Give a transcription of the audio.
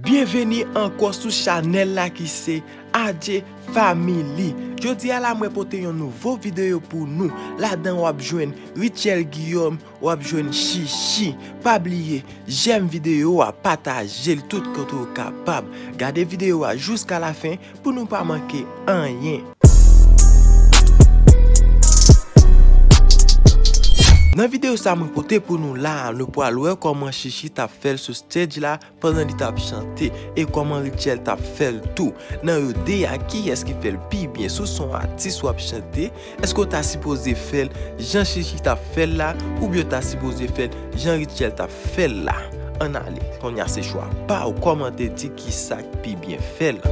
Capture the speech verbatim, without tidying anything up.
Byenveni ankò sou chanèl la ki se Adje Family. Jodi a la mwen pote yon nouvo videyo pou nou. Ladan w ap jwenn Richel Guillaume, w ap jwenn Chichi. Pa bliye, jèm videyo a, pataje l tout kote w kapab. Gade videyo a jiska lafen pou nou pa manke anyen. Nan videyo sa mwen pote pou nou la, nou pral wè kòman Chichi t ap fè l sou stage la pandan li t ap chante, e kòman Richel t ap fè l tou. Nan yo de a, kiyès ki fè l pi byen? Si w se yon atis w ap chante, èske w ta sipoze fè l jan Chichi t ap fè l la, oubyen w ta sipoze fè l jan Richel t ap fè l la? Ann ale, kounye a se chwa pa w, kòmante di kisa k pi byen fè l.